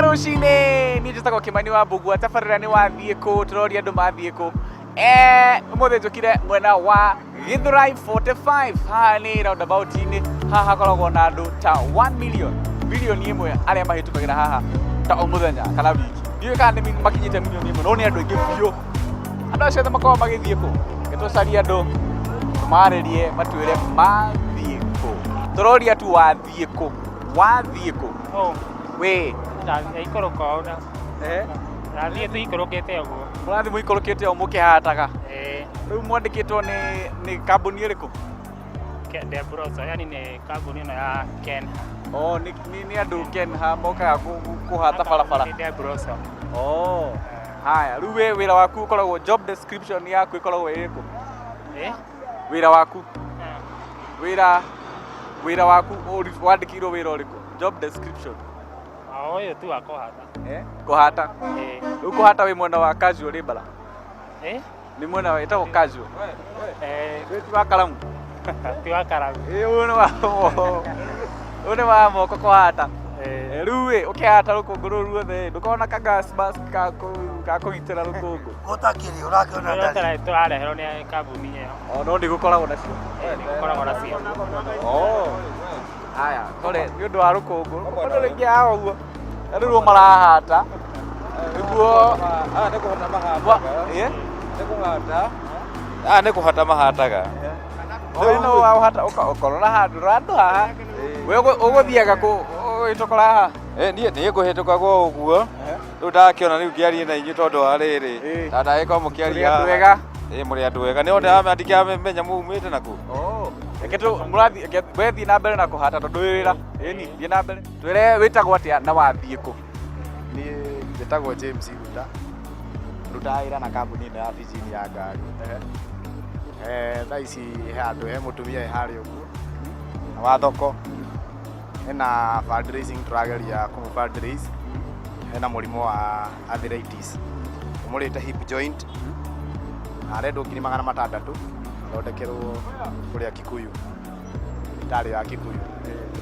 Ya rũcinĩ, niĩ njĩtagwo Kĩmani wa Mbũgua. Tabarĩra nĩ Wathiĩ Kũ? Tũroria andũ mathiĩ kũ. Ũmũthĩ njũkire mwena wa Gĩthũrai 45. Haha nĩ roundabout-inĩ. Haha hakoragwo na andũ ta 1 million, 1 million arĩa mahĩtũkagĩra haha ta o mũthenya kana wiki. Ndiũĩ kana nĩ makinyĩte 1 million, no nĩ andũ aingĩ biũ. Andũ acio othe makoragwo magĩthiĩ kũ? Nĩtũcarie andũ tũmarĩrie, matwĩre mathiĩ kũ. Tũroria tu, wathiĩ kũ? Wathiĩ kũ? Oh, wĩ ndaikũrũka ũũ na ndathiĩ tũikũrũkĩte ũguo. Mũrathiĩ mũikũrũkĩte o mũkĩhataga? Ĩĩ. Rĩu mwandĩkĩtwo nĩ kambuni ĩrĩkũ? Debrosa, yani nĩ kambuni ĩno ya Ken. Oh, nĩ andũ Kenha mokaga kũhata barabara? Nĩ Debrosa. Oh. Haya, rĩu we wĩra waku ũkoragwo, job description yaku ĩkoragwo ĩrĩkũ? Ĩ? Wĩra waku. Wĩra waku wandĩkĩirwo wĩra ũrĩkũ? Job description. O ũyũ tu wa kũhata. Eh? Kũhata. Ĩĩ. Rĩu kũhata wĩ mwena wa casual labourer? Ĩ? Nĩ mwena wa ĩtagwo casual. Eh, Wĩ ti wa karamu? Ti wa karamu. Ĩ, ũyũ nĩ wa moko kũhata. Ĩĩ. Eh, rĩu ĩ ũkĩhata rũkũngũ rũu ruothe ĩ, ndũkoragwo na ka gas mask ka kũgitĩra rũkũngũ? Gũtakĩrĩ ũrakĩona Ũrĩa ndarĩ. tũrareherwo nĩ kambuni ĩyo. O no nĩ gũkoragwo nacio? Ĩĩ, nĩ gũkoragwo nacio. Oh. Haya, tore nĩ ũndũ wa rũkũngũ. Rũkũngũ rũingĩhaga ũguo. Na rĩu ruo marahata. Nĩguo Aya nĩ kũhata mahataga. Ĩ? Nĩ kũhata. Aya nĩ kũhata mahataga. Ũyũ no wahata ũkorora handũ handũ haha. We ũgũthiaga kũ ũgĩtũkora haha? Eh, niĩ niĩ ngũhĩtũkaga o ũguo. Rĩu ndakĩona rĩu ngĩarie na inyuĩ tondũ wa rĩrĩ. Ta ndagĩkorwo mũkĩaria. Mũrĩ andũ ega. Ĩ, mũrĩ andũ ega. Nĩ one ndikĩamenya mumĩte naku. Oh. Reke tũ mũrathiĩ reke we thiĩ na mbere na kũhata tondũ wĩ wĩra. Ĩni, thiĩ na mbere. Twĩre wĩtagwo atĩa na wathiĩ kũ? Niĩ njĩtagwo James Iruta, ndutaga wĩra na kambuni ĩno ya Virgin ya ngari. Thaa ici he handũ he mũtumia wĩ harĩa ũguo wa thoko, hena fundraising tũrageria kũmũ fundraise. Hena mũrimũ wa arthritis ũmũrĩte hip joint na arendwo 600,000 athondekerwo kũrĩa Kikuyu, thibitarĩ ya Kikuyu.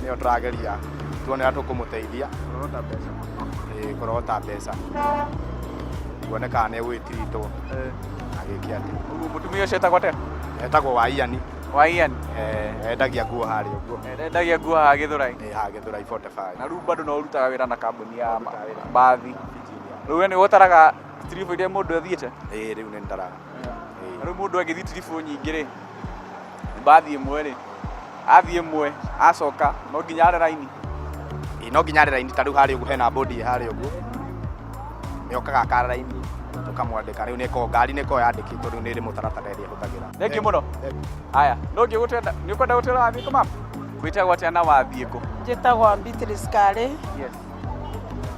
Nĩyo tũrageria tuone ũrĩa tũkũmũteithia. Kũrogota mbeca. Ĩĩ, kũrogota mbeca tuone kana nĩ egwĩtiritwo agĩke atĩ. Ũguo mũtumia ũcio etagwo atĩa? Etagwo Waiani. Waiani. Eh, endagia nguo harĩa ũguo. Endagia nguo haha Gĩthũrai? Ĩĩ, haha Gĩthũrai 45. Na rĩu bado no ũrutaga wĩra na kambuni ya mbathi? Rĩu we nĩ ũtaraga tiribũ iria mũndũ athiĩte? Ĩĩ, rĩu nĩ ndaraga. Na rĩu mũndũ angĩthiĩ tiribũ nyingĩ rĩ, mbathi ĩmwe rĩ, athiĩ ĩmwe acoka no nginya are raini? Ĩĩ, no nginya are raini. Ta rĩu harĩa ũguo hena bodi ĩ harĩa ũguo, nĩ okaga akara raini tũkamwandĩka. Rĩu nĩ ngari nĩ ĩkoragwo yandĩkĩtwo, rĩu nĩ ĩrĩ mũtaratara ĩrĩa ĩhũthagĩra. Thank you mũno. Haya, no ngĩ gũtwenda nĩ ũkwenda gũtwĩra wathiĩ kũ mama? Wĩtagwo atĩa na wathiĩ kũ? Njĩtagwo Beatrice Karĩ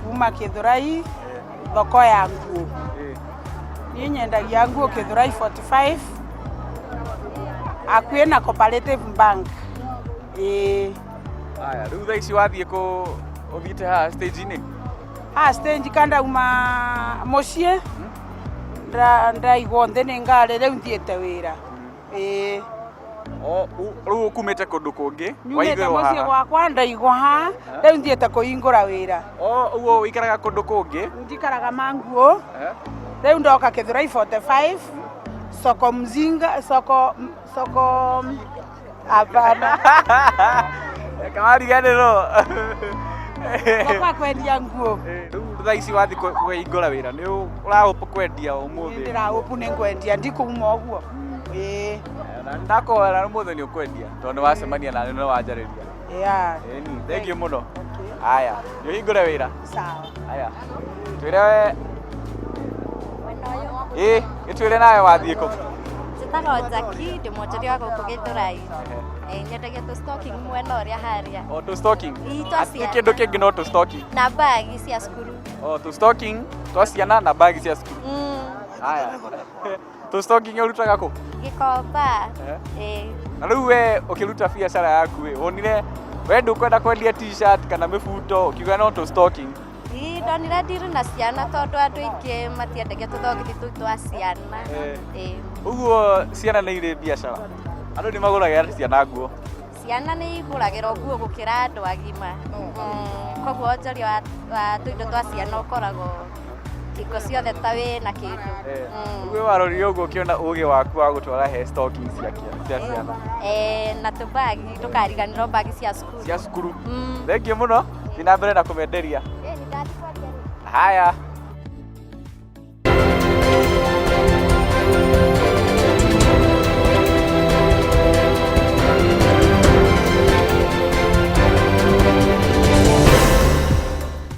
kuma Gĩthũrai, thoko ya nguo. Niĩ nyendagia nguo Gĩthũrai 45 hakuhĩ na Cooperative Bank. Ĩĩ. Haya, rĩu thaa ici wathiĩ kũ? Ũthiĩte haha stage-inĩ? Haha stage kandauma mũciĩ, ndaigwo nthĩ nĩ ngari, rĩu thiĩte wĩra. Ĩĩ. O, rĩu ũkumĩte kũndũ kũngĩ? Nyumĩte waigĩrwo mũciĩ haha? gwakwa, ndaigwo haha, rĩu thiĩte kũhingũra wĩra. O, ũguo ũikaraga kũndũ kũngĩ? Njikaraga Manguo. Rĩu ndoka Gĩthũrai 45, soko mzinga, soko soko, hapana. Kawariganĩrwo. Soko ya kwendia nguo. Rĩu thaa ici wathiĩ kũhingũra wĩra, nĩ ũrahũpa kwendia ũmũthĩ? Ndĩrahũpu nĩ ngwendia, ndikuma ũguo. Ĩĩ. Na ndakũhoera ũmũthĩ nĩ ũkwendia tondũ nĩ wacemania na nĩ wanjarĩria. Ĩni, thank you mũno. Haya, nĩ ũhingũre wĩra. Sawa. Haya, twĩre we. Ĩ, gĩtwĩre nawe wathiĩ kũ? Njĩtagwo Jackie, ndĩ mwonjoria wa gũkũ Gĩthũrai. Nyendagia tũ stocking mwena ũrĩa harĩa. O tũ stocking? Ii, twa Hatirĩ ciana. kĩndũ kĩngĩ no tũ stocking? Na bagi cia cukuru. O tũ stocking twa ciana na bagi cia cukuru. Haya. Tũ stocking ũrutaga kũ? Gĩkomba. Ĩĩ. Na rĩu we ũkĩruta biacara yaku ĩ, wonire we ndũkwenda kwendia T-shirt kana mĩbuto, ũkiuga no tũ stocking? Ii, ndonire ndiri na ciana tondũ andũ aingĩ matiendagia tũthogithi tũu twa ciana. Ĩĩ. Ũguo ciana nĩ irĩ biacara? Andũ nĩ magũragĩra ciana nguo? Ciana. Ciana nĩ igũragĩrwo nguo gũkĩra andũ agima. Koguo wonjoria wa tũindo twa ciana ũkoragwo hingo ciothe ta wĩ na kĩndũ. Ũguo warorire ũguo ũkĩona ũgĩ waku wa gũtwara he stockings cia ciana. Na tũbagi, ndũkariganĩrwo bagi cia cukuru. Cia cukuru. Thengiũ mũno, thiĩ na mbere na kũmenderia. Haya.